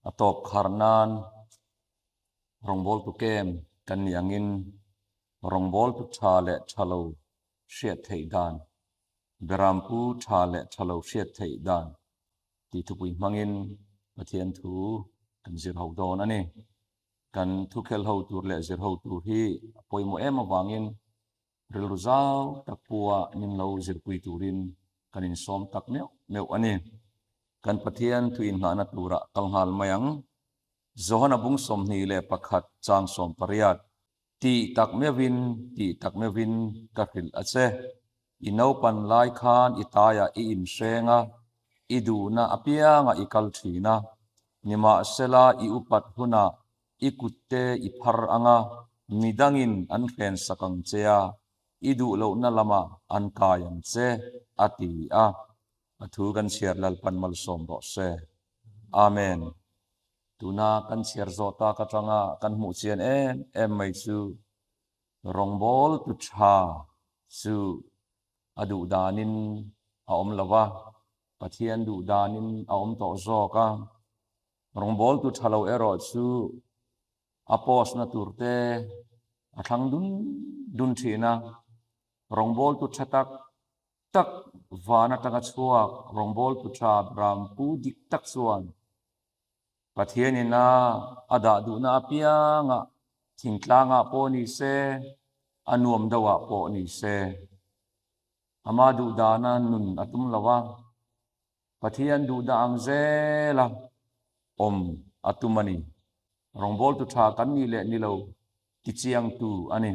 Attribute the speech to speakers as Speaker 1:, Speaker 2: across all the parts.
Speaker 1: A tawp khar nan rawngbawltu kem kan nih angin rawngbawltu tha leh tha lo hriat theih dan, Berampu tha leh tha lo hriat theih dan tih thupui hmangin Pathian thu kan zir ho dawn a ni. Kan thukhelh ho tur leh zir ho tur hi a pawimawh em avangin Rilru zau tak pua min lo zirpui turin kan insawm tak meuh meuh a ni. Kan Pathian thu inngahna turah kal nghal mai ang. Johana bung 21 chang 18. Tih tak meuhin, tih tak meuhin ka hrilh a che. I naupan lai khan i taiah i inhreng a, i duhna apiangah i kal thin a. Nimahsela i upat hunah I kutte i phar ang a, midangin an hrensak ang che a, i duh lohna lamah an kai ang che, a ti a. A thu kan chhiar Lalpan malsawm rawh se. Amen. Tuna kan chhiar zawh tak atanga kan hmuh chian em em mai chu rawngbawl tu tha chu a duh danin a awm lo va, Pathian duh danin a awm tawh zawk a. Rawngbawltu tha lo erawh chu a post na tur te a thlang dun dun thin a, rawngbawltu tha tak tak van atanga chhuak rawngbawltu tha Brampu dik tak chuan Pathianin a a dah duhna apiangah thingtlangah pawh ni se, a nuam deuhah pawh ni se, ama duh dana nun a tum lo a. Pathian duhdah ang zela awm a tum a ni. Rawngbawltu tha kan nih leh ni lo tichiangtu a ni.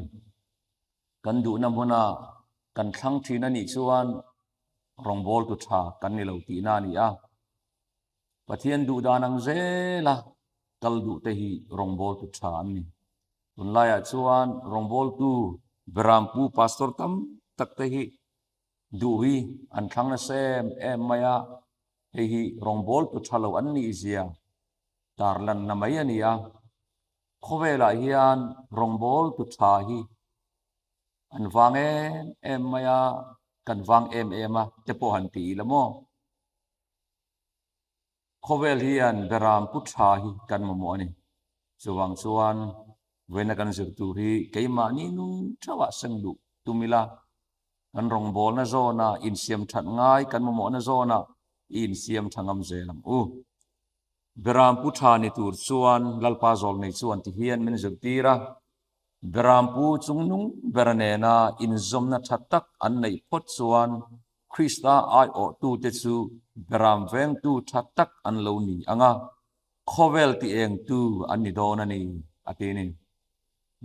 Speaker 1: Kan duhna hmuna kan thlang thin a nih chuan rawngbawltu tha kan ni lo tihna a ni a. Pathian duhdan ang zela kal duhte hi rawngbawltu tha an ni. Tunlaiah chuan rawngbawltu Berampu Pastor tam takte hi Duh hi an thlang nasa em em mai a, hei hi rawngbawl tu tha lo an nih zia tarlanna mai a ni a. Khawvelah hian rawngbawl tu tha hi an vang em em mai a, kan vang em em a te pawh han ti ila maw? Khawvel hian beram pu tha hi kan mamawh a ni. Chuvang chuan vawiina kan zir tur hi keimahni nung theuhah seng duh tum ila, kan rawngbawlna zawna insiam that ngai kan mamawhna zawna i insiam tha ngam zel ang u. Beram pu tha ni tur chuan Lalpa Zawlnei chuan ti hian min zirtir a, Beram pu chungnung bera nena inzawmna tha tak an neih phawt chuan Krista aiawhtute chu beram vengtu tha tak an lo ni ang a, khawvel ti engtu an ni dawn a ni, a ti ni.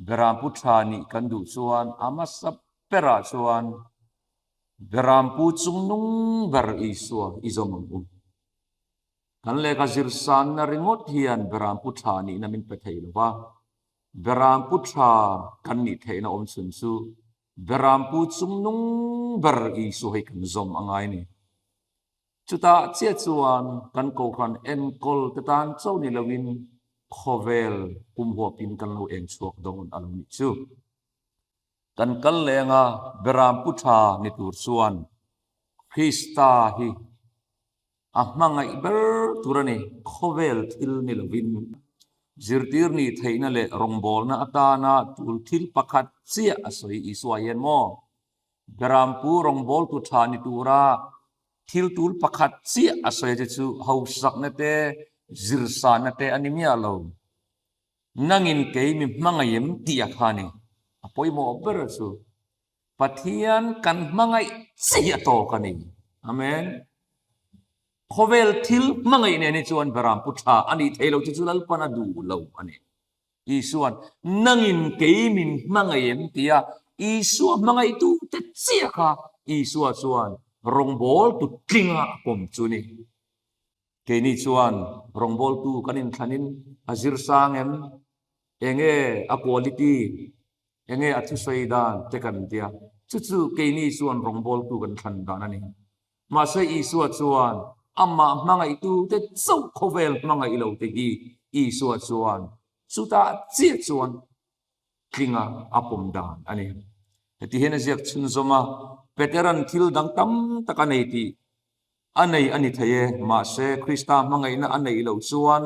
Speaker 1: Berampu tha nih kan duh chuan a hmasa berah chuan Berampu chungnung ber Isua i zawm ang u. Kan lehkha zirsanna ringawt hian Berampu tha nihna min pe thei lo va, Berampu tha kan nih theihna awmchhun chu Berampu chungnung ber Isua hi kan zawm a ngai ni. Chutah chiah chuan kan Kohhran enkawl te tan chauh ni loin khawvel pumhuapin kan lo eng chhuak dawn a lo nih chu. Kan kal lenga Berampu tha ni tur chuan Krista hi A hmangaih ber tur a ni. Khawvel thil ni lovin zirtir nih theihna leh rawngbawlna atana tul thil pakhat chiah a sawi Isua hian maw? Berampu rawngbawltu tha ni tura thil tul pakhat chiah a sawi che chu hausakna te, zirsanna te a ni miah lo. Nangin kei mi hmangaih em tih a kha a ni. A pawimawh ber chu Pathian kan hmangaih chiah tawk a ni. Amen. Khawvel thil hmangaih nen hi chuan Beram pu tha a nih thei lo chu chu Lalpan a duh lo a ni. Isuan, Nangin kei min hmangaih em? tia Isua hmangaihtu te chiah kha Isua chuan rawngbawl tu tlinga a pawm chu ni. Keini chuan rawngbawltu kan inthlanin a zir sang em? Enge a quality? Enge a thusawi dan te kan tia. Chu chu keini chuan rawngbawltu kan thlan dan a ni. Mahse Isua chuan amah hmangaihtu te chauh khawvel hmangaih lo te hi Isua chuan chutah chiah chuan tlinga a pawm dan a ni. Heti hian a ziak chhunzawm a, Petera'n thil dang tam tak a nei tih a nei a ni thei e, mahse Krista hmangaihna a neih loh chuan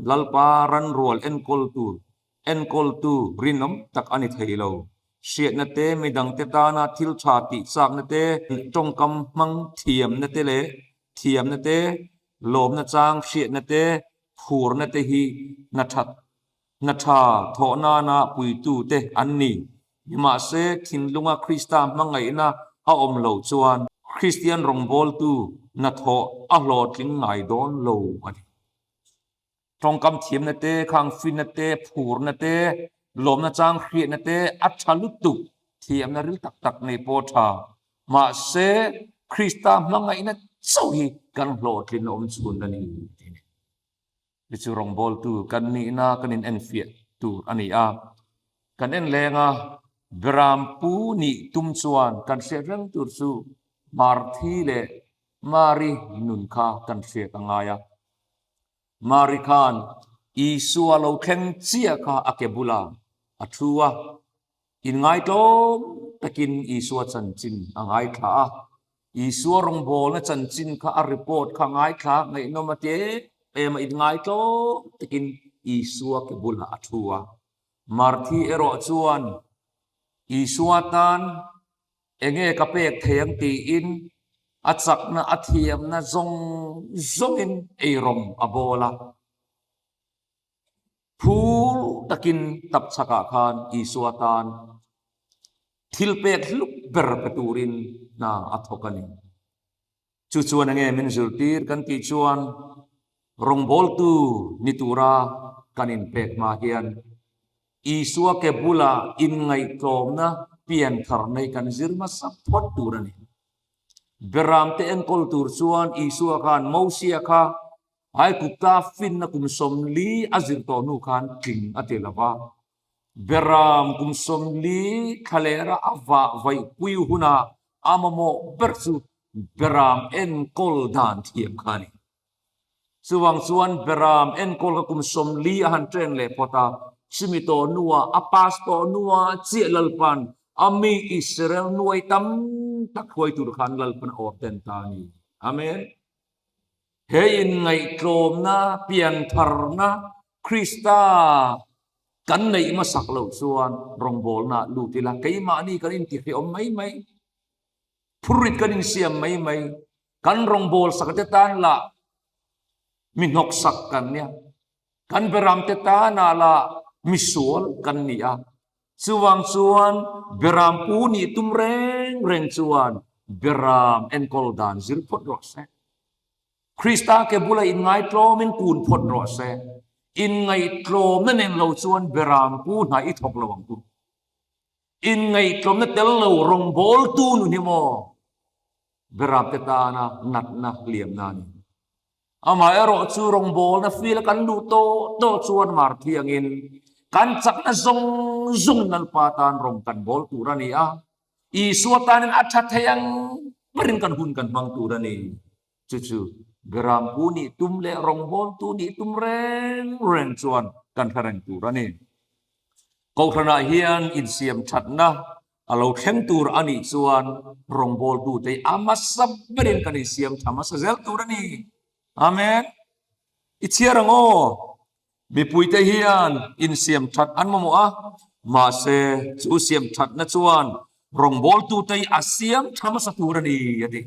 Speaker 1: Lalpa ranrual enkawl tur enkawltu rinawm tak a ni thei lo. Hriatna te, midangte tana thil tha tih chakna te, tawngkam hmang thiamna te leh thiamna te, lawmna chang hriatna te, phurna te hi hna that hna tha thawh nana puitu te an ni. Nimahse, thinlunga Krista hmangaihna a awm loh chuan Kristian rawngbawltu hnathawh a hlawhtling ngai dawn lo a ni. Tawngkam thiamna te, khang finna te, phurna te, lawmna chang hriatna te a tha lutuk, thiamna ril tak tak nei pawh a tha. Mahse, Krista hmangaihna chauh hi kan hlawhtlin awm chhun a ni tih a ni. Hi chu rawngbawltu kan nihna kan in enfiah tur a ni a. Kan en leng a, Berampu nih tum chuan kan hriat reng tur chu Marthi leh Mari nun kha kan hriat a ngai a. Mari khan Isua lo thleng chiah kha a ke bulah a thu a, inngaitlawm takin Isua chanchin a ngaithla a. Isua rawngbawlna chanchin kha a report kha ngaithla ngaihnawm a ti em em a, inngaitlawm takin Isua ke bulah a thu a. Marthi erawh chuan Isua tan Enge ka pek thei ang tiin a chakna a thiamna zawng zawngin eirawng a bawl a. Phur takin tapchhakah khan Isua tan thil pek hlup ber pe turin hna a thawk a ni. Chu chuan enge min zirtir kan tih chuan rawngbawltu ni tura kan inpek hma hian Isua ke bula inngaihtlawmna pianthar nei kan zir hmasa phawt tur a ni. Beramte enkawl tur chuan Isua khan Mosia kha Aigupta finna kum 40 a zir tawh hnu khan tling a ti lo va. Beram kum 40 thlalera a vah vaihpui hunah a mamawh ber chu Beram enkawl dan thiam kha a ni. Chuvang chuan Beram enkawl kha kum 40 a han train leh phawt a, chumi tawh hnuah a pass tawh hnuah chiah Lalpan a mi Israel nuai tam tak hruai tur khan Lalpan a awrten ta a ni. Amen. He inngaihtlawmna, piantharna Krista kan neih hmasak loh chuan rawngbawlna lut ila keimahni kan intihriawm mai mai. Phurrit kan insiam mai mai. Kan rawngbâwl sakate tân lah mi hnawksak kan nia. Kan beramte tânah lah mi sual kan ni a. Chuvang chuan berampu nih tum reng reng chuan beram enkawl dan zir phawt rawh se. Krista ke bula inngaitlawmin kun phawt rawh se. Inngaihtlawmna nen lo chuan berampu hna i thawk lo ang u. Inngaihtlawmna tel lo rawngbawltu nun hi maw Beramte tana natna hliamna a ni. Amaherawh chu rawngbawlna fila kan luh tawh tawh chuan mar thiangin kan chakna zawng zawng Lalpa tan rawng kan bawl tur a ni a, Isua tanin a tha thei ang berin kan hun kan hmang tur a ni. Chu chu Berampu nih tum leh rawngbawltu nih tum reng reng chuan kan hre reng tur a ni. Kohhranah hian insiam thatna a lo thleng tur a nih chuan rawngbawltute hi a hmasa berin kan insiam tha hmasa zel tur a ni. Amen. I chhiar ang aw. Mipuite hian insiam that an mamawh a, mahse chu siam thatna chuan rawngbawltute hi a siam tha hmasa tur a ni a ti.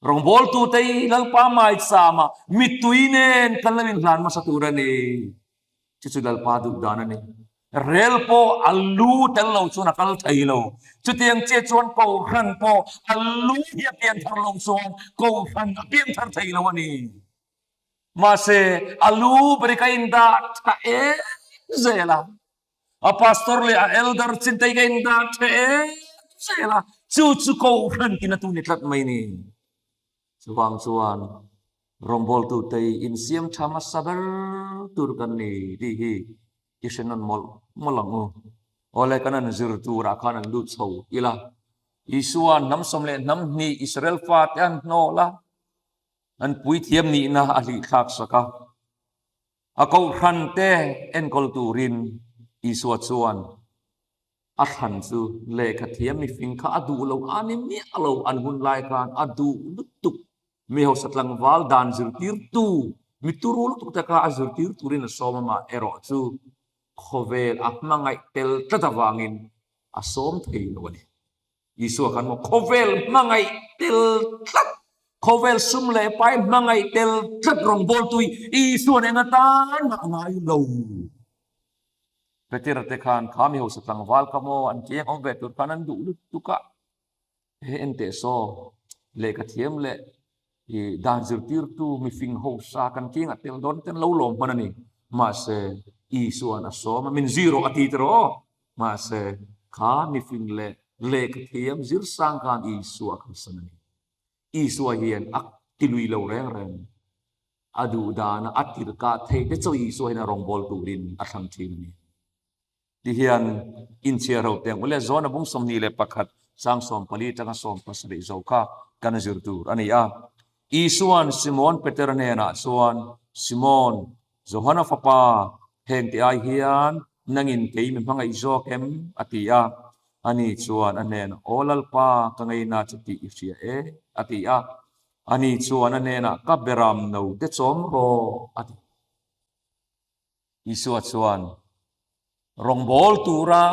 Speaker 1: Rawngbawltute hi Lalpa maichama mittui nen kan lo inhlan hmasa tur a ni. Chu chu Lalpa duh dan a ni. Rel pawh a lu tel lo chuan a kal thei lo. Chutiang chiah chuan Kohhran pawh a lu hi a pian thar lo chuan Kohhran a pian thar thei lo a ni. Mahse, a lu ber hi ka indah tha em zel a. A pastor leh a elder chin te hi ka indah tha em zel a. Chu chu Kohhran tina tu ni tlat mai ni. Chuvang chuan rawngbawltute hi insiam tha hmasa ber tur kan ni tih hi i hre nawn mawlh mawlh ang u. Awle kan an zir turah khan an lut chho ila. Isua hnam 12 Israel fate an hnawl a, an puithiam nihna a hlihthlak sak a. A kohhrante enkawl turin Isua chuan A thlan chu lehkha thiam mifing kha a duh lo a ni miah lo, an hun lai khan a duh lutuk. Mi hausa tlangval dan zirtirtu Mi turu lutuk te kha a zirtir turin a sawm a mah erawh chu khawvel a hmangaih tel tlat avangin a sawm thei lo a ni. Isua khan maw khawvel hmangaih tel tlat, khawvel sum leh pai hmangaih tel tlat rawngbawltu hi Isua'n eng atan mah a ngai lo. Petera te khan kha mi hausa tlangval kha maw an kiang awm ve tur khan an duh lutuk a. He enteh saw, lehkha thiam leh i dan zirtirtu mifing hosa kan kiangah tel dawn ten lo lawm hman a ni. Mahse, Isua'n a sawm a, min zui rawh a ti tawh aw. Mahse, kha mifing leh lehkha thiam zir sang khan Isua a kalsan a ni. Isua hian a tilui lo reng reng. A duh dana a tirhkah theih te chaw Isua hian a rawngbâwl turin a thlang ṭhin a ni. Ti hian inchhiar ho teng ule Zona bung 21 sang 14 atanga 17 zo kha kan zir tur a ni a. Isua'n Simon Peter hnenah chuan, Simon, Johana fapa, heng ti ai hian nangin kei mi hmangaih zawk em? a ti a. Ani chuan a hnenah, Aw Lalpa, ka ngeina che tih i hria e, a ti a. Ani chuan a hnenah, Ka beram no te chawm rawh, a ti. Isua chuan rawngbâwl tûra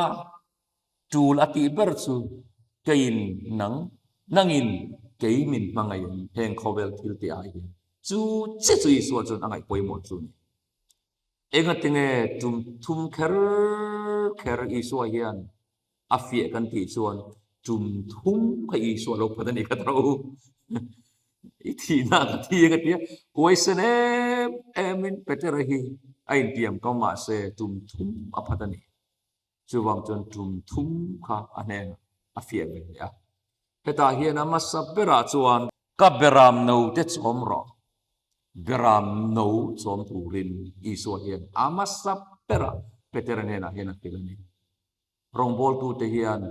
Speaker 1: ṭûl a tih ber chu keiin nang, nangin kei min hmangaih ang hêng khawvêl thil tih ai hian chu che chu Isua chuan a ngaih pawimawh chu a ni. Engatinge ṭum thum kher kher Isua hian a fiah kan tih chuan tum thum kha Isua lo phat a ni kha tawh u. I thihna ka thi a ka ti a, huaisen em emin Petera hi a intiam kau mahse tum thum a phat a ni. Chuvang chuan tum thum kha a hnenah a fiah ve leh a. Hetah hian a hmasa berah chuan ka beram no te chawm rawh. Beram no chawm turin Isua hian a hmasa berah Petera hnenah hian a hrilh a ni. Rawngbawltute hian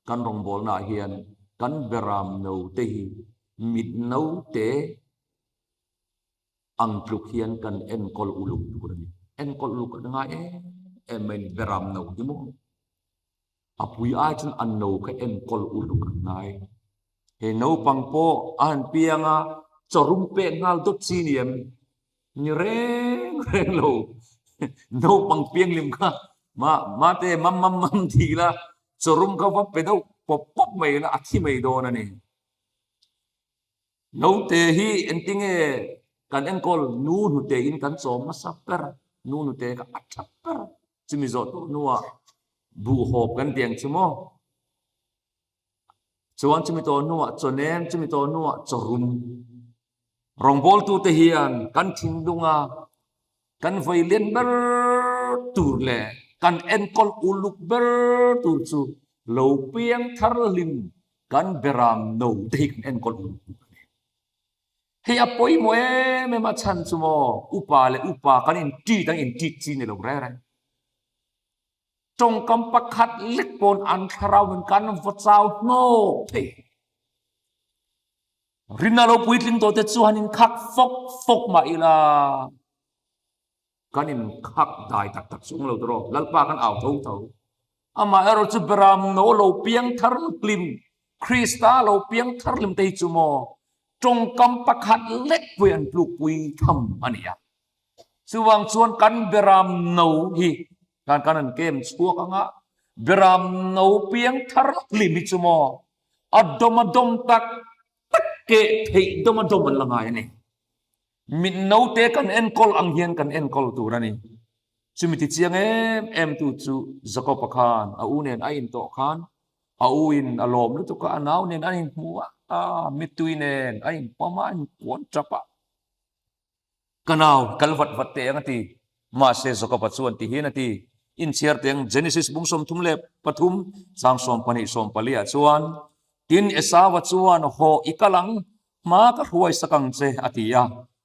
Speaker 1: kan rawngbawlnaah hian kan beram note hi mit note ang tluk hian kan enkawl uluk tur a ni. Enkawl uluk kan ngai em em mai a ni, beram no hi maw? A pui ai chuan a no kha enkawl uluk an ngai. He naupang pawh a han piang a, chawrum pek nghal dawt chi ni em? Ni reng reng lo. Naupang pianghlim kha ma mate mam mam mam ti ila chawrum kha va pe deuh pawp pawp mai ila a thi mai dawn a ni. Naute hi engtinge kan enkawl nu hnute in kan chawm hmasa ber, nu hnute kha a tha ber. Chumi zawh tawh hnuah buhhawp kan ti ang chu maw? Chuan chumi tawh hnuah chawnem, chumi tawh hnuah chawrum. Rawngbawltute hian kan thinlunga kan vawilen ber tur leh kan enkawl uluk ber tur chu lo piang thar hlim kan beram no te hi kan enkawl uluk tur a ni. Hei a pawimawh em em a chhan chu maw upa leh upa kan inṭit ang inṭit chi ni lo reng reng. Tawngkam pakhat lek pawn an thlarau in kan va chau hnawk thei. Rinna lo puitling tawh te chu han inkhak fawk fawk mah ila kan inkhak dai tak tak chung lo tawh Lalpa kan au tho tho. Amah erawh chu Beram no lo piang thar hlim Krista lo piang thar hlim te hi chu maw tawngkam pakhat lek pawh an tlukpui tham a ni a. Chuvang chuan kan Beram no hi kan kan an kem chhuak anga Beram no piang thar hlim hi chu maw a dawm a dawm tak tak keh theih dawm a dawm an la ngai a ni. Mit note kan enkawl ang hian kan enkawl tur a ni. Chumi ti chiang em em tu chu Jakob-a khan a u nen a intawh khan a u in a lawm lutuk a, a nau nen an inhmu a, a mittui nen a inpawm a, a inkuan tap a. Ka nau, kal vat vat teh ang a ti. Mahse Jakob-a chuan ti hian a ti, Inchhiar teh ang Genesis bung 33, chang 12 14 ah chuan, Tin, Esau-a chuan, Hawh, i kal ang, hma ka hruai sak ang che, a ti a.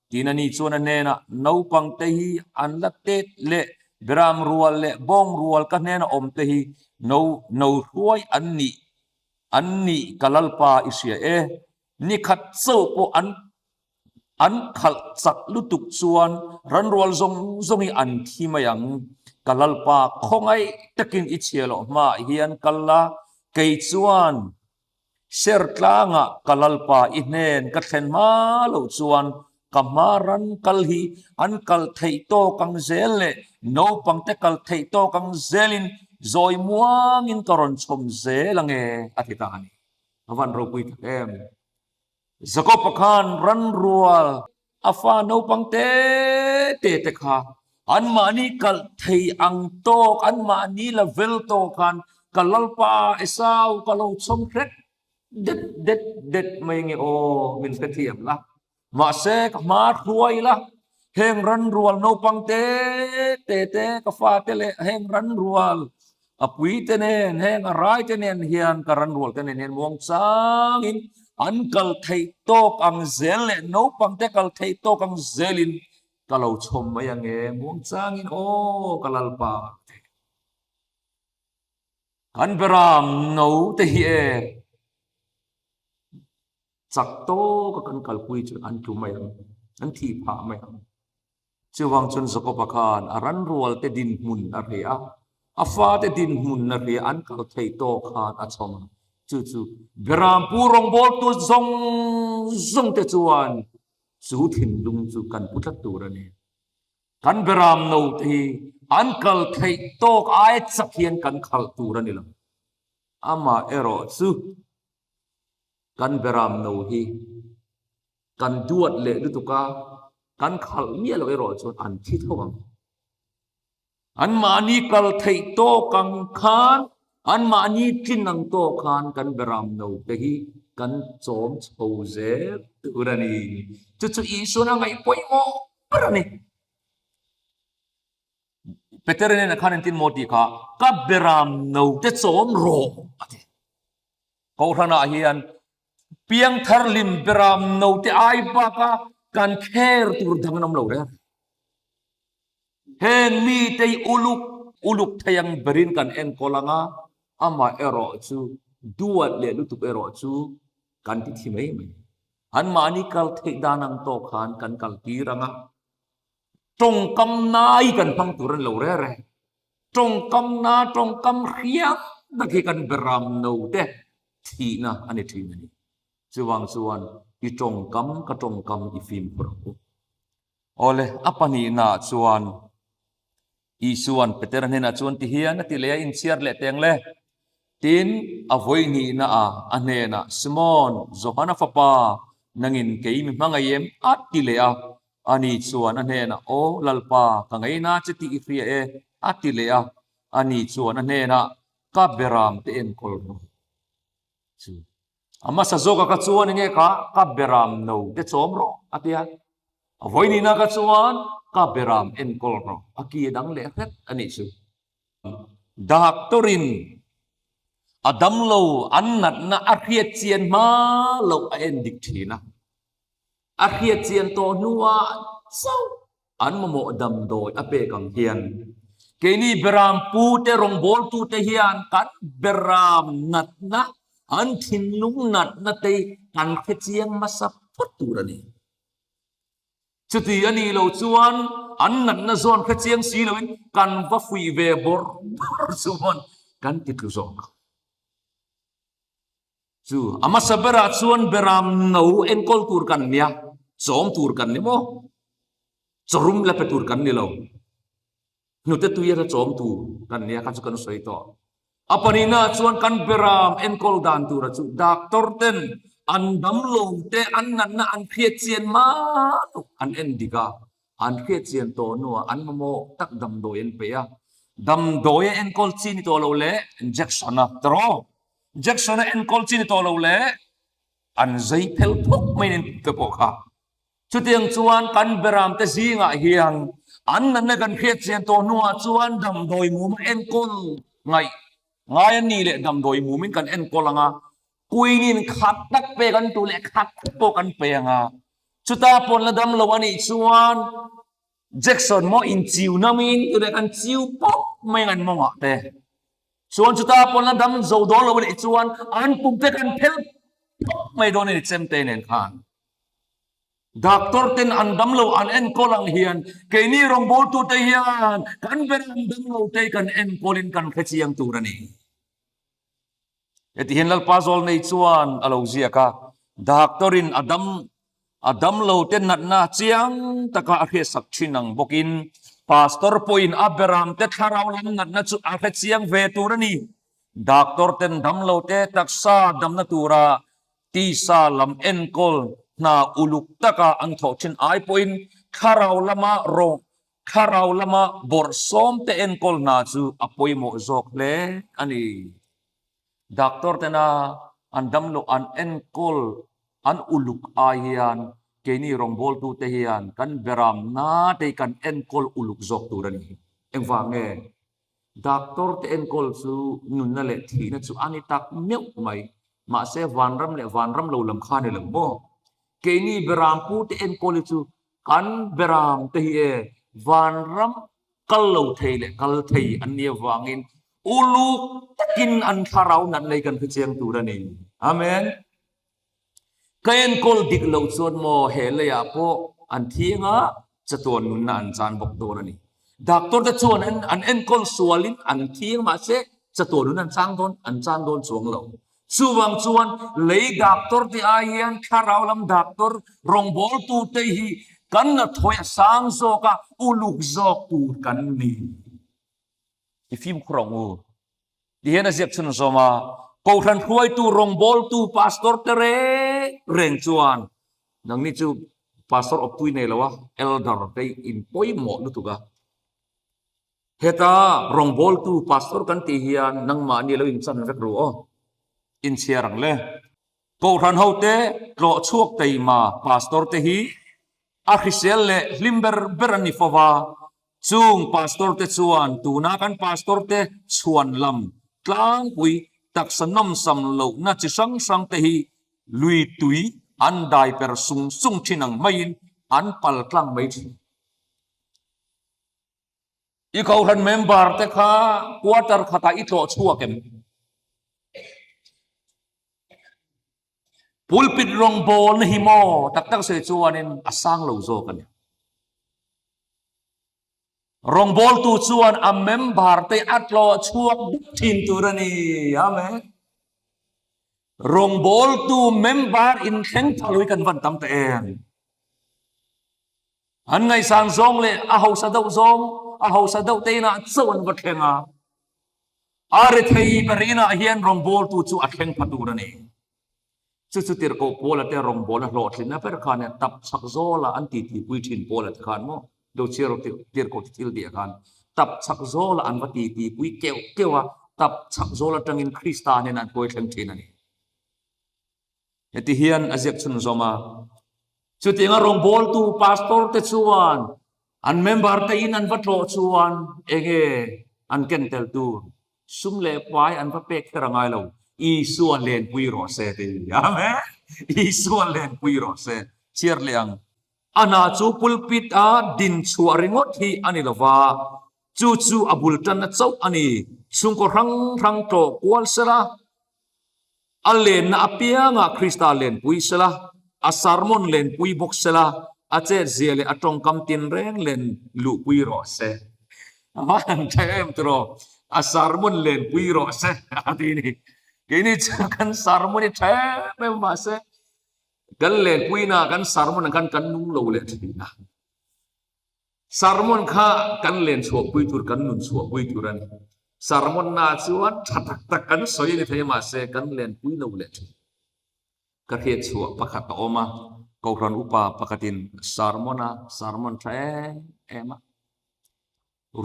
Speaker 1: Tin, ani chuan a hnenah, Naupangte hi an la tet leh beram rual leh bawng rual ka hnena awmte hi no no hruai an nih an nih ka Lalpa i hria e. Ni khat chauh pawh an An khalh chak lutuk chuan ranrual zawng zawng hi an thi mai ang. Ka Lalpa khawngaih takin i chhia loh hmaah hian kal la, kei chuan Sertlangah ka Lalpa i hnen ka thlen hma loh chuan Ka hma ran kal hi an kal theih tawk ang zel leh naupangte kal theih tawk ang zelin zawi muangin ka rawn chhawm zel ange a ti ta a ni. A van ropui tak em! Jakob-a khan ran rual a fa naupang te te te kha anmahni kalh thei ang tawk, anmahni la vel tawk khan ka Lalpa Esau ka lo chhawm hret det det det mai nge aw min hrethiam la. Mahse ka hma hruai la, heng ran rual naupang te te te ka fate leh heng ran rual a pui te nen heng a rai te nen hian ka ran rual te nen hian muang changin an kal theih tawk ang zel leh naupang te kal theih tawk ang zelin ka lo chhawm mai ang e muang changin aw ka Lalpa te. Kan beram no te hi e chak tawka kan kalpui chu an tlu mai ang, an thih phah mai ang. Chuvang chuan Jakob-a khan a ran rualte dinhmun a hria a, a fate dinhmun a hria, an kal thei tawk khan a chhawm a. Chu chu Berampu rawngbawltu zawng zawngte chuan chu thinlung chu kan pu tlat tur a ni. Kan Beram note hi an kal theih tawk aia chak hian kan khalh tur a ni lo. Amah erawh chu Kan beram no hi kan duat leh lutuk a, kan khalh miah loh erawh chuan an thi tho ang. Anmahni kal theih tawk ang khan, anmahni tlin ang tawk khan kan beram no te hi kan chawm chho zel tur a ni. Chu chu Isuan a ngaih pawimawh ber a ni. Peter nen khan engtin maw tih kha, Ka beram no te chawm rawh a ti. Kohhranah hian piangthar lim beram no te ai baka kan kher tur dang an awm lo reng. Heng mite hi uluk uluk thei ang berin kan enkawl ang a, amah erawh chu duat leh lutuk erawh chu kan ti thi mai mai. Anmahni kal theih dan ang tawk khan kan kal tir ang a, Tawngkam nai kan hmang tur a ni lo reng reng. Tawngkam na, tawngkam hriam tak hi kan beram no te thihna a ni thin a ni. Chuvang chuan i tawngkam ka tawngkam i fimkhur ang u. Awle, a pahnihnaah chuan Isua'n Petera hnenah chuan ti hian a ti leh a, inchhiar leh teng le. Tin, a vawihnihna ah a hnenah, Simon, Johana fapa, nangin kei mi hmangaih em? a ti leh a. Ani chuan a hnenah, Aw, Lalpa, ka ngaina che tih i hria e, a ti leh a. Ani chuan a hnenah, Ka beram te enkawl rawh. Chu a hmasa zawka ka chuan enge kha ka beram no te chawm rawh a ti a. A vawihnihna ka chuan ka beram enkawl rawh a ki a dang leh hret a nih chu. Doctor-in a damlo an natna a hriat chian hma loh a en dik thin a. A hriat chian tawh hnuah chauh An mamawh damdawi a pek ang hian keini beram pute rawngbawltute hian kan beram natna, an thinlung natna te kan hre chiang hmasa phawt tur a ni. Chuti a nih loh chuan an natna zawn hre chiang si loin kan va fuih ve bawrh bawrh chuan kan ti tlu zawk ang. Chu a hmasa berah chuan beram no enkawl tur kan nia, chawm tur kan ni maw? Chawrum la pe tur kan ni lo. Hnute tui ata chawm tur kan nia kha chu kan sawi tawh. A pahnihnaah chuan kan beram enkawl dan tura chu doctor ten an damlo te an natna an hriat chian hma tuk an en dik a, an hriat chian tawh hnuah an mamawh tak damdawi an pe a. Damdawi a enkawl chi ni tawh lo leh injection a tiraw? Jackson a enkawl chi ni tawh lo le, an zai phel phuk mai nen te pawh kha. Chutiang chuan kan beram te zingah hian an natna kan hriat chian tawh hnuah chuan damdawi mum a enkawl ngaih ngai an nih leh damdawi mumin kan enkawl ang a, kuinin khat tak pek an duh leh khat tak pawh kan pe ang a, chuta pawn la dam lo a nih chuan Jackson maw inchiu namin tunah kan chiu pawp mai ang an mawngah te. Chuan chuta pawn la dam zo dawn lo a nih chuan an pum te kan phel phawp mai dawn a ni chemte nen khan. Doctor ten an dam lo an enkawl ang hian keini rawngbawltu te hian kan ber an dam lo te kan enkawl in kan hre chiang tur a ni. Heti hian Lalpa zawl nei chuan a lo ziak a, doctor in a dam. A damlo te natna chiang taka a hriatsak thin ang bawkin Pastor pawhin a beram te thlarau lam natna chu a hre chiang ve tur a ni. Doctor ten damlo te taksa damna tura tisa lam enkawl hna uluk taka an thawh thin ai pawhin thlarau lama rawng thlarau lama bawrhsawm te enkawl hna chu a pawimawh zawk hle a ni. Doctor tena an damloh an enkawl an uluk ai hian keini rawngbawltute hian kan beram nate hi kan enkawl uluk zawk tur a ni. Engvang nge? Doctor te enkawl chu nunna leh thihna chu a ni tak meuh mai. Mahse vanram leh vanram lo lam kha a ni lo maw? Keini beram pute enkawl hi chu kan beram te hi e vanram kal lo thei leh kal thei an nih avangin uluk takin an thlarau natna hi kan hrechiang tur a ni. Amen. Ka enkawl dik loh chuan maw he leiah pawh an thiang a, chatuan nunna an chan bawk dawn a ni. Doctor te chuan an enkawl sualin an thiang mahse chatuan nunna an chang dawn an chan dawn chuang lo. Chuvang chuan lei doctor te ai hian thlarau lam doctor rawngbawltu te hi kan la thawi a sang zawk a, uluk zawk tur kan ni. I fimkhur ang u. Ti hian a ziak chhun zawm a, Kohhran hruaitu rawngbawltu pastor te reng reng chuan nangni chu pastor awptui nei lo a, elder te in pawimawh lutuk a. Heta rawngbawltu pastor kan tih hian nangmahni lo inchan vek ru aw. Inchhiar ang le. Kohhran hote tlawh chhuak teima pastor te hi a hrisel leh hlim ber ber an ni fo va, chung pastor te chuan tuna kan pastor te chhuan lam tlangpui taksa nawmsam lohna chi hrang hrang te hi lui tui an dai per sung sung thin ang maiin an pal tlang mai thin. I kohhran member te kha quarter khatah i tlawh chhuak em? Pulpit rawngbawlna hi maw tak tak sawi chuanin a sang lo zawk a ni. Rawngbawltu chuan a member te a tlawh chhuak dup thin tur a ni. Amen. Rawngbawltu member inthleng tha lui kan van tam ta em. An ngaihsan zawng leh a hausa deuh zawng, a hausa deuh te inah chauh an va thleng a. A rethei ber inah hian rawngbawltu chu a thleng pha tur a ni. Chu chu tirhkoh Paula te rawngbawlna hlawhtlinna ber khan e tap chhak zawla an titipui thin Paula te khan maw lo chhiar rawh tirhkoh te thil tih khan tap chhak zawla an va titipui keuh keuh a, tap chhak zawl atangin Krista nen an hruai thleng thin a ni. Heti hian a ziak chhunzawm a, Chutianga rawngbawltu pastor te chuan an member te in an va tlawh chuan enge an ken tel tur sum leh pai an va pek kher a ngai lo, Isua lenpui rawh se ti. Amen! Isua lenpui rawh se. Chhiar leh ang. A hna chu pulpit a din chhuah ringawt hi a ni lo va, chu chu a bul tanna chauh a ni. Chhungkaw hrang hrang tlawh kual sela, A lenna apiangah Krista lenpui sela, a sermon lenpui bawk sela, a chetzia leh a tawngkam tinreng len luhpui rawh se. A va han tha em tiraw? A sermon lenpui rawh se a ti ni. Keini chu kan sermon hi tha em em mahse kan lenpuina kan sermon ang khan kan nung lo leh thin a. Sermon kha kan len chhuahpui tur, kan nun chhuahpui tur a ni. Sermon na chuan tha tak tak kan sawi a ni thei a, mahse kan lenpui lo leh thin. Ka hriat chhuah pakhat a awm a, Kohhran upa pakhatin sermon a sermon tha em em a,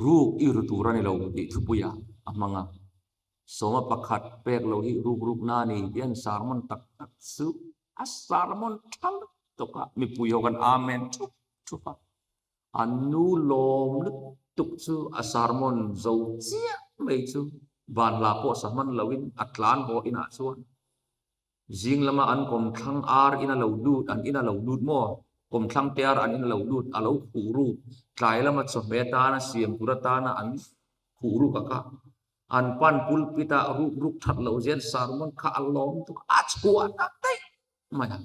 Speaker 1: ruk i ru tur a ni lo tih thupuia a hmang a. Sawma pakhat pek lo hi ruk ruk na a ni tih an sermon tak tak chu a sermon tha lutuk a, mipui ho kan amen thup thup a, a nu lawm lutuk chu a sermon zo chiah mai chu vanhla pawh sa hman loin a tlan haw inah chuan zing lama an kawmthlang ar in a lo lut, an in a lo lut maw? Kawmthlang te ar an in a lo lut, a lo khuh ruk, tlai lama chawhmeh atana siam tur atana an khuh ruk a kha an pan pulpit ah ruk ruk that loh zel sermon kha a lawm tuk a chhuah ta daih mai a.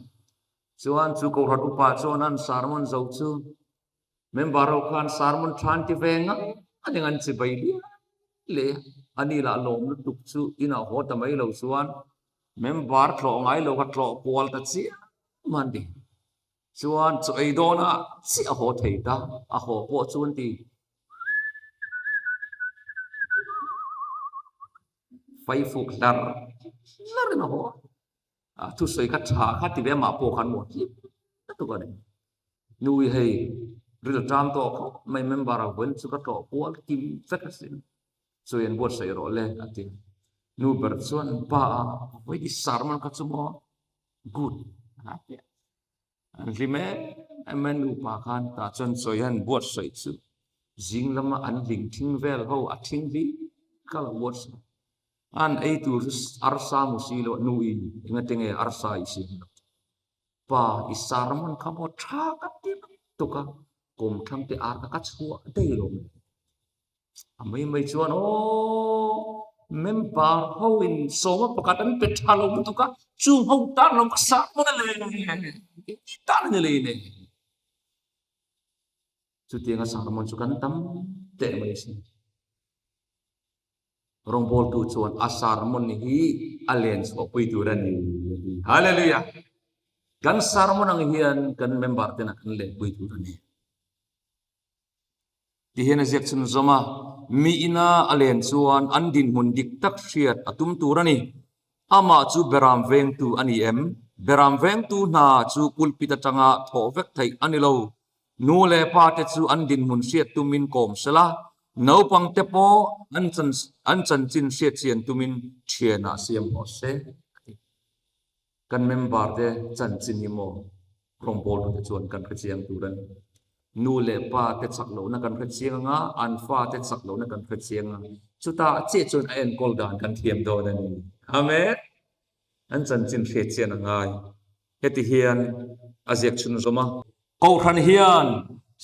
Speaker 1: Chuan chu Kohhran upa chuan an sermon zo chu member ho khan sermon tha an ti ve ngang a ning an chi bai lian le a ni lah lawm lutuk chu inah haw ta mai lo chuan member tlawh ngai lo kha tlawh kual ta chiam a ni. Chuan chaw ei dawnah chiah a haw thei ta, a haw pawh chu an ti. Faifuk hlar hlarin a haw a, a thusawi kha tha kha ti ve amah pawh khan maw hlip lutuk a ni. Nui hei ril ṭam tawh khawp mai member a vawiin chu ka tlawh kual kim vek asin. Chawi an buatsaih rawh le a ti. Nu ber chuan pa a vawi ti sermon kha chu maw good a ti a. An hlim em em a nupa khan tah chuan chawi an buatsaih chu zing lama an hling thing vel ho a thing hlim kha lo buatsaih. An ei tur chu arsa mu si lo nu in engati nge arsa i siam lo. Pa i sermon kha maw tha ka ti lutuk a kawmthlang te ar kha ka chhuah daih lo mai. A mai mai chuan aw member ho in sawma pakhat an pe tha lo lutuk a chung ho tan lo ka sermon a le i tan a ni lei le. Chutianga sermon chu kan tam teh mai a sin. Rawngbawltu chuan a sermon hi a len chhuahpui tur a ni a ti. Hallelujah! Kan sermon ang hian kan member tena kan lenpui tur a ni. Ti hian a ziak chhunzawm a, mi ina a len chuan an dinhmun dik tak hriat a tum tur a ni. Amah chu beram vengtu a ni em? Beram vengtu hna chu pulpit atanga thawh vek theih a ni lo. Nu leh pa te chu an dinhmun hriat tumin kawm sela, naupang te pawh an an chanchin hriat chian tumin thianah siam rawh se a ti. Kan member te chanchin hi maw rawngbawltute chuan kan hre chiang tur a ni. Nu leh pa te chak lohna kan hre chiang anga, an fa te chak lohna kan hre chiang a, chutah chiah chuan a enkawl dan kan thiam dawn a ni. Amen. An chanchin hriat chian a ngai. Heti hian a ziak chhunzawm a. Kohhran hian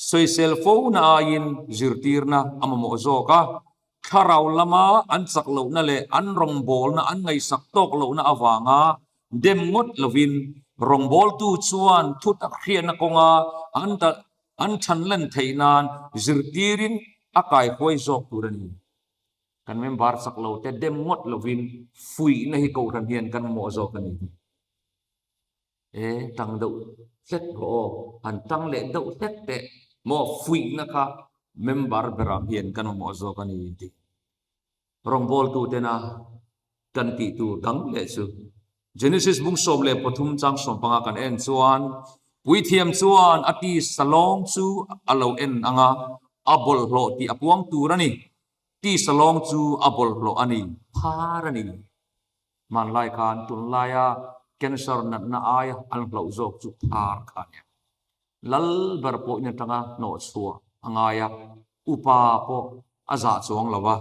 Speaker 1: sawisel fona aiin zirtirna a mamawh zawk a, thlarau lama an chak lohna leh an rawngbawlna an ngaihsak tawk lohna avanga dem ngawt lovin rawngbawltu chuan thutak hriatna kawnga an an thanlen theih nan zirtirin a kaihuai zawk tur a ni. Kan member chak lo te dem ngawt lovin fuihna hi kohhran hian kan mamawh zawk a ni. E, tang deuh hlek rawh aw, han tang leh deuh hlek teh maw fuihna kha member berah hian kan mamawh zawk a ni tih rawngbawltu tena kan tih tur dang leh chu Genesis bung 13 chang 15 kan en chuan puithiam chuan a tisa lawng chu a lo en anga a bawlhhlawh tih a puang tur a ni. Tisa lawng chu a bawlhhlawh a ni, phar a ni. Hmanlai khan tunlaia cancer natna aia an hlauh zawk chu phar kha a nia. Lal ber pawh in atanga hnawh chhuah a ngai a, upa pawh a zah chuang lo a.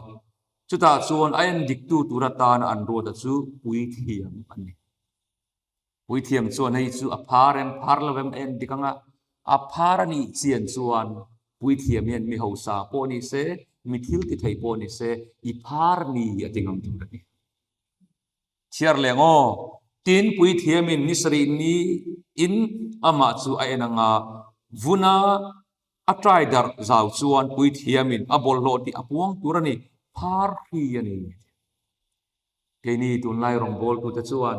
Speaker 1: Chutah chuan a en diktu tur atana an ruata chu puithiam an ni. Puithiam chuan hei chu a phar em, phar lo em a en dik ang a, a phar a nih chian chuan puithiam hian mi hausa pawh ni se, mi thil ti thei pawh ni se, i phar ni a ti ngam tur a ni. Chhiar leh ang aw, tin puithiamin ni sarih ni in amah chu a en ang a, vuna a trai darh zau chuan puithiamin a bawlhhlawh tih a puang tur a ni, phar hri a ni. Keini tunlai rawngbawltute chuan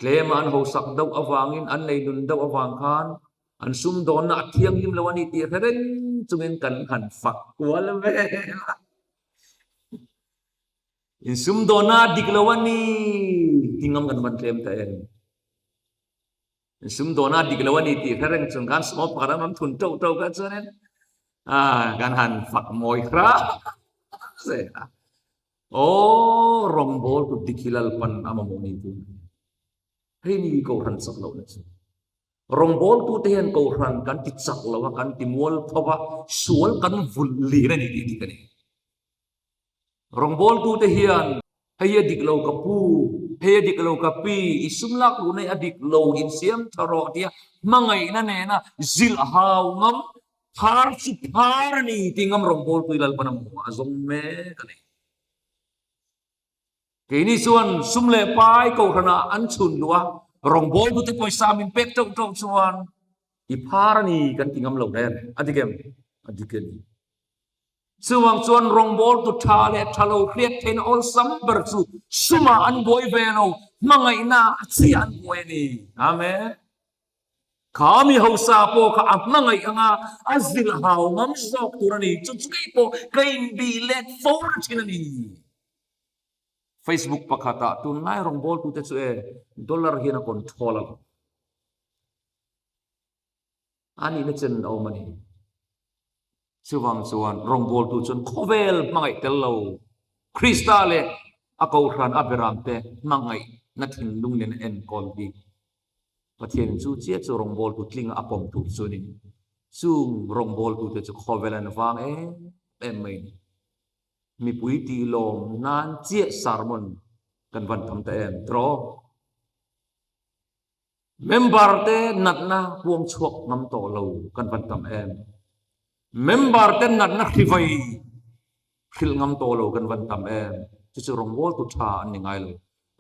Speaker 1: tlema an hausak deuh avangin an nei nun deuh avang khan an sumdawnna a thianghlim lo a ni tih hre reng chungin kan han fak kual vel a. Insumdawnna a dik lo a ni ti ngam kan van tlem ta em? Sumdawn a dik lo a ni tih hre reng chung khan small pakhat an rawn thun teuh teuh kha chuanin kan han fak mawi hram zel a. Aw rawngbawl tu dik hi Lalpan a mamawh ni tur a ni. Hei ni Kohhran chak lohna chu. Rawngbawl tute hian Kohhran kan ti chak lo a, kan ti mual tho va, sual kan vulh lir a ni tih dik a ni. Rawngbawltute hian, Hei a dik lo ka pu, hei a dik lo ka pi, i sum lak luhna hi a dik lo, insiam tha rawh tia hmangaihna nena zilh hau ngam, phar chu phar a ni tih ngam rawngbawltu hi Lalpan a mamawh a zawng mek a ni. Keini chuan sum leh pai kohhranah an chhun luh a, rawngbawltute pawisa min pek teuh teuh chuan i phar a ni kan ti ngam lo nen, a dik em? A dik a ni. Chuvang chuan rawngbawltu tha leh tha lo hriat theihna awlsam ber chu sumah an buai ve lo, hmangaihna a chiah an buai a ni. Amen. Kha mi hausa pawh kha a hmangaih anga a zilh hau ngam zawk tur a ni. Chu chu kei pawh ka inbih let fo na thin a ni. Facebook pakhatah tunlai rawngbawltute chu e dollar hian a control a lo. A nihna chen a awm a ni. Chuvang chuan rawngbawltu chuan khawvel hmangaih tel lo, Krista leh a kohhran a beramte hmangaihna thinlung nen a enkawl hi Pathianin chu chiah chu rawngbawltu tlinga a pawm tur chu a ni. Chung rawngbawltute chu khawvel an vang em em mai a ni. Mipui tihlawm nan chiah sermon kan van tam ta em tiraw? Member te natna puang chhuak ngam tawh lo kan van tam em. Member te natna hrivai hrilh ngam tawh lo kan van tam em. Chu chu rawngbawltu tha an ni ngai lo.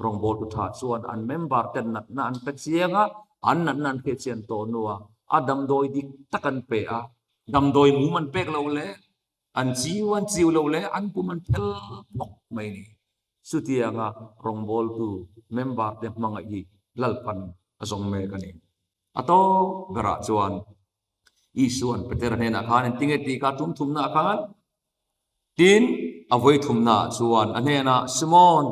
Speaker 1: Rawngbawltu tha chuan an member te natna an pe chiang a, an natna an hriat chian tawh hnuah a damdawi dik tak an pe a, damdawi mum an pek lo leh an chiu an chiu lo leh an pum an phel bawk mai a ni. Chutianga rawngbawltu member te hmangaih hi Lalpan a zawng mek a ni. A tawp berah chuan Isua'n Petera hnenah khan engtinge tih kha tum thumnaah khan tin a vawi thumnaah chuan a hnenah Simon,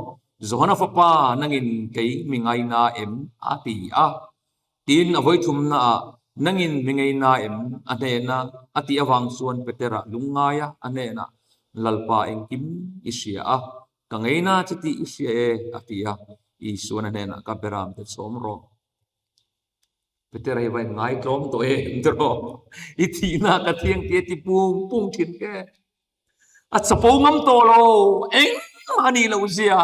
Speaker 1: Johana fapa nangin kei mi ngaina em? a ti a. Tin, a vawi thumnaah nangin mi ngeina em? A hnena a tih avang chuan Petera lungngaia a hnenah, Lalpa engkim i hria a, ka ngeina che tih i hria e, a ti a. Isuan a hnenah, Ka beram te chhawm rawh. Petera hi va in ngaitlawm tawh em tiraw? I thihna ka thiang tih a ti pung pung thin ke. A chapo ngam tawh lo, engmah a nih loh zia,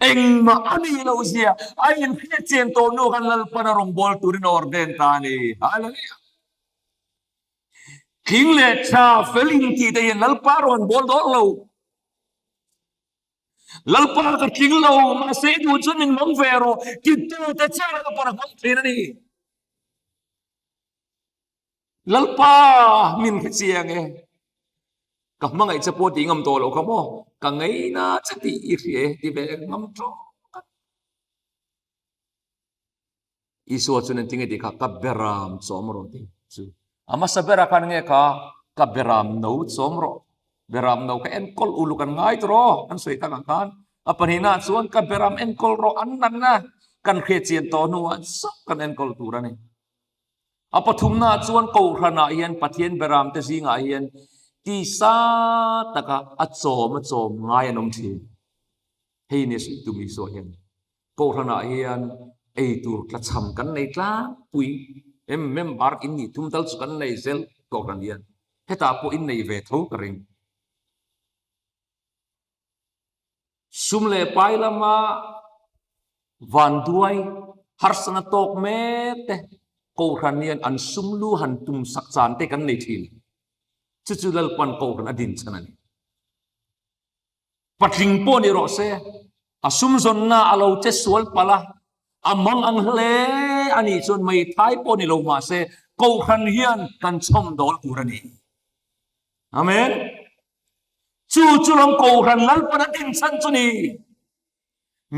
Speaker 1: engmah a nih loh zia a inhriat chian tawh hnu khan Lalpan a rawngbâwl turin a ordain ta a ni. Hallelujah! Thing leh tha fel intih te hian Lalpa rawn bawl dawn lo. Lalpa ka tling lo, mahse i duh chuan min hmang ve rawh, titute chiah Lalpan a hmang thin a ni. Lalpa min hre chiang e. Ka hmangaih che pawh tih ngam tawh loh kha maw? Ka ngeina che tih i hria e ti ve ngam tawk a. Isua chuan engtinge tih kha ka beram chawm rawh tih chu. A hmasa berah khan nge kha ka beram no chawm rawh. Beram no kha enkawl uluk an ngai tawh rawh an sawi tak ang khan. A pahnihnaah chuan ka beram enkawl rawh an natna kan hriat chian tawh hnuah chauh kan enkawl tur a ni. A pathumnaah chuan Kohhranah hian Pathian beramte zingah hian tisa taka a chawm a chawm ngai an awm thin. Hei ni a tum Isua hian Kohhranah hian ei tur tlachham kan nei tlangpui em member in nih thum tal chu kan nei zel Kohhran hian hetah pawh in nei ve tho ka ring. Sum leh pai lama vanduai harsana tawk mek te Kohhran hian an sum lu han tum sak chan te kan nei thin. Chu chu Lalpan Kohhran a din chhan a ni. Patling pawh ni rawh se, a sum zawnna a lo che sual palh a, a mang ang hle a nih chuan meithai pawh ni lo mah se Kohhran hian kan chhawm dawl tur a ni. Amen. Chu chu lam Kohhran Lalpan a din chhan chu ni.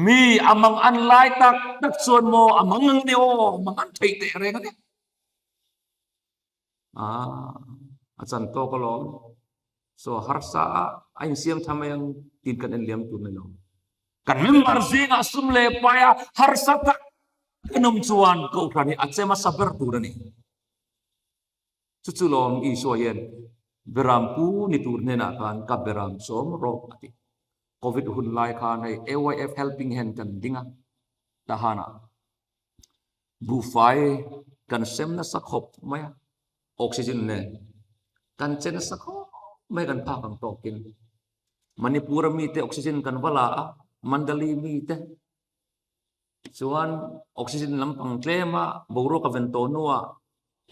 Speaker 1: Mi a mang an lai tak tak chuan maw a mang ang ni aw, mang an theih teh reng a ni. Ah, a chan tawk alawm. So harsa a a insiam tha mai ang tin kan en liam tur ni lo. Kan member zingah sum leh pai a harsa tak kan awm chuan Kohhran hi a che hmasa ber tur a ni. Chu chu lawm Isua hian Berampu ni tur hnenah khan ka beram chawm rawh a ti. Covid hun lai khan hei AYF Helping Hand kan ding a, Tahanah buhfai kan sem nasa khawp mai a, oxygen nen kan che nasa khawp mai kan phak ang tawkin. Manipur-a mite oxygen kan va la a, Mandali mite Chuan oxygen lampang tlema boruak a ven tawh hnuah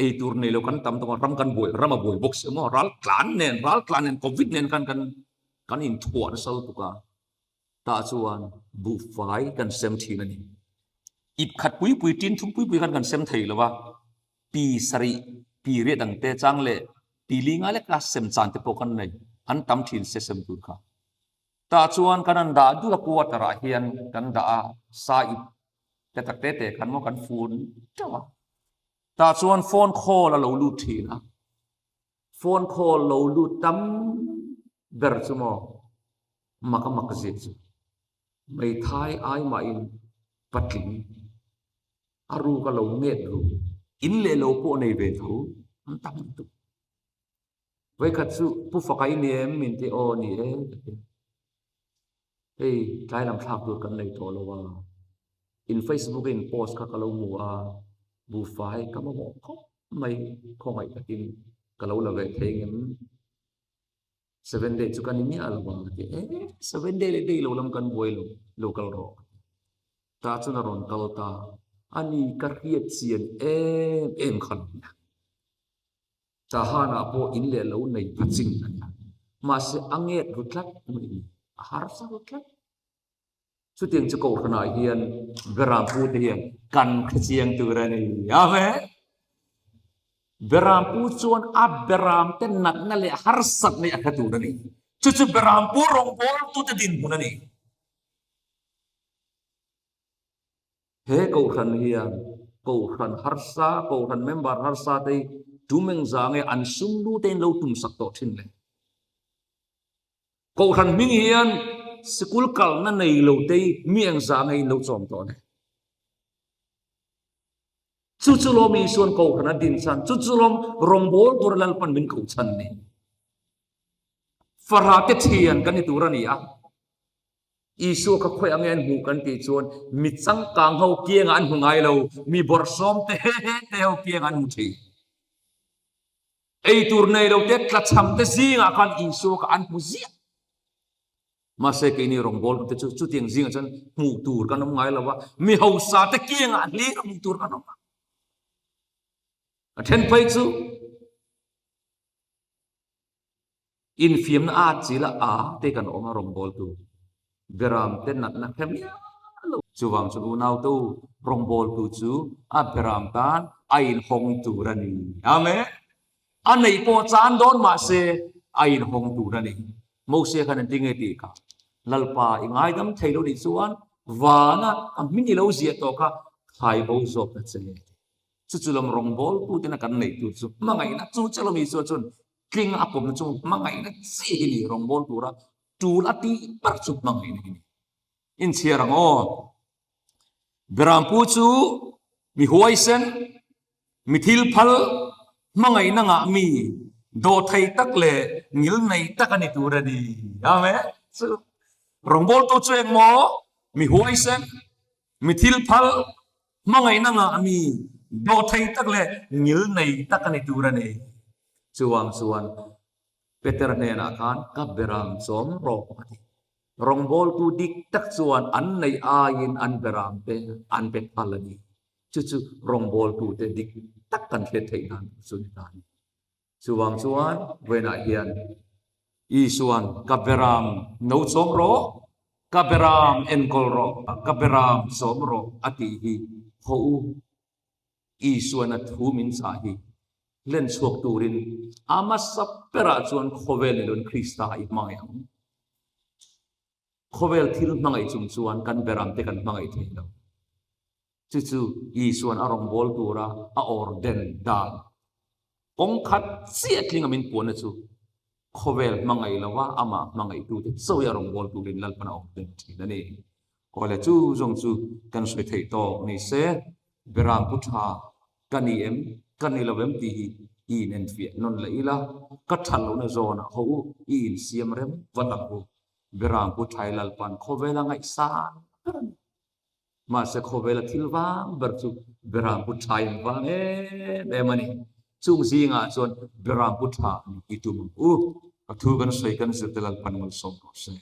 Speaker 1: ei tur nei lo kan tam tawh a, ram kan buai, ram a buai bawk si maw, ral tlan nen, ral tlan nen, covid nen khan kan kan inthuah nasa lutuk a, tah chuan buhfai kan sem thin a ni. Ip khat pui pui, tin thum pui pui khan kan sem thei lo va, pi sarih, pi riat ang te chang leh pi li nga lek a sem chan te pawh kan nei, an tam thin se sem tur kha. Tah chuan kan han dah dul a quarter ah hian kan dah a, sa ip te tak te te khan maw kan fun teuh a. Tah chuan phone call a lo lut thin a, phone call lo lut tam ber chu maw mak a mak zia chu hmeithai ai mahin patling a ruk a lo nget ru in leh lo pawh nei ve tho an tam lutuk. Vawikhat chu Pu Faka i ni em min ti aw ni e ka ti. Hei tlai lam thlak tur kan nei tawh lo a, in Facebook a in post kha ka lo hmu a, buhfai ka mamawh khawp mai khawngaih takin ka lo la ve thei ngem seven day chu ka ni miah lo a ka ti e seven day leh day lo lam kan buai lo lo kal rawh ka ti. Tah chuan a rawn kal ta a ni ka hriat chian em em kha lo nia. Chahanah pawh in leh lo nei pha ching a nia. Mahse a nget ru tlat mai ni, a harsa ru tlat. Chutiang chu Kohhranah hian Berampu te hian kan hre chiang tur a ni. Amen! Berampu chuan a beram te natna leh harsatna hi a hre tur a ni. Chu chu Berampu rawngbawltute dinhmun a ni. He Kohhran hian Kohhran harsa, Kohhran member harsa te hi tum engzah nge an sum lu te in lo tum sak tawh thin le? Kohhran hming hian sikul kalna nei lo te hi mi engzah nge in lo chawm tawh le? Chu chu lawm Isuan Kohhran a din chhan, chu chu lawm rawngbawl tura Lalpan min koh chhan ni. Farah te thian kan ni tur a ni a. Isua kha khawi ange an hmuh kan tih chuan mi changkang ho kiangah an hmu ngai lo, mi bawrhsawm te te ho kiangah an hmu thin. Ei tur nei lo te tlachham te zingah khan Isua kha an hmu ziah. Mahse keini rawngbawltu te chu chutiang zingah chuan hmuh tur kan awm ngai lo va, mi hausa te kiangah hlir hmuh tur kan awm a. A then phei chu Infiamna a chila a te kan awm a rawngbawltu beram te natna hre miah lo. Chuvang chuan unautu rawngbawltu chu a beram tan a inhawng tur a ni. Amen. A neih pawh chan dawn mahse a inhawng tur a ni. Mosia khan engtin nge tih kha? Lalpa i ngaidam thei lo nih chuan vana a hming i lo ziah tawh kha khai bo zawk ta che. Chu chu lam rawngbawltu tena kan neih tur chu hmangaihna chu che lawm Isua chuan Tling a pawmna chu hmangaihna chiah hi ni, rawngbâwl tura ṭul a tih ber chu hmangaihna hi ni. Inchhiar ang aw. Berampu chu mi huaisen, mi thil phal, hmangaihna ngah mi, dawhthei tak leh ngil nei tak a ni tur a ni. Amen. Chu rawngbâwltu chu engmaw? Mi huaisen, mi thil phal, Hmangaihna ngah mi dawhthei tak leh ngil nei tak a ni tur a ni. Chuvang chuan Peter hnenah khan ka beram chawm rawh a ti. Rawngbawltu dik tak chuan an neih aiin an beram te an pe phal a ni. Chu chu rawngbawltute dik tak kan hriat theih nan chu ni ta a ni. Chuvang chuan vawiinah hian Isuan ka beram no chawm rawh, ka beram enkawl rawh, ka beram chawm rawh a tih hi haw u. Isuan a thu min chah hi hlen chhuak turin a hmasa berah chuan khawvel ni loin Krista i hmangaih ang. Khawvel thil hmangaih chung chuan kan beram te kan hmangaih thei lo. Chu chu Isuan a rawngbâwl tûra a orden dan kawng khat chiah tlinga min puanna chu khawvêl hmangaih lova amah hmangaihtute chauhia rawngbâwl tûrin Lalpan a orden ṭhîn a ni. Awle, chu zawng chu kan sawi theih tâwk ni se, Beram pu ṭha ka ni em, ka ni lo em tih hi i inenfiah nawn leh ila, ka ṭhat lohna zâwnah haw u, i insiam rem vat ang u. Beram pu ṭhai Lalpan khawvêla ngaihsân ber a ni. Mahse khawvela thil vang ber chu Beram pu tha in vang em em a ni. Chung zingah chuan Beram pu tha ni i tum ang u. A thu kan sawi kan zirte Lalpan malsawm rawh se.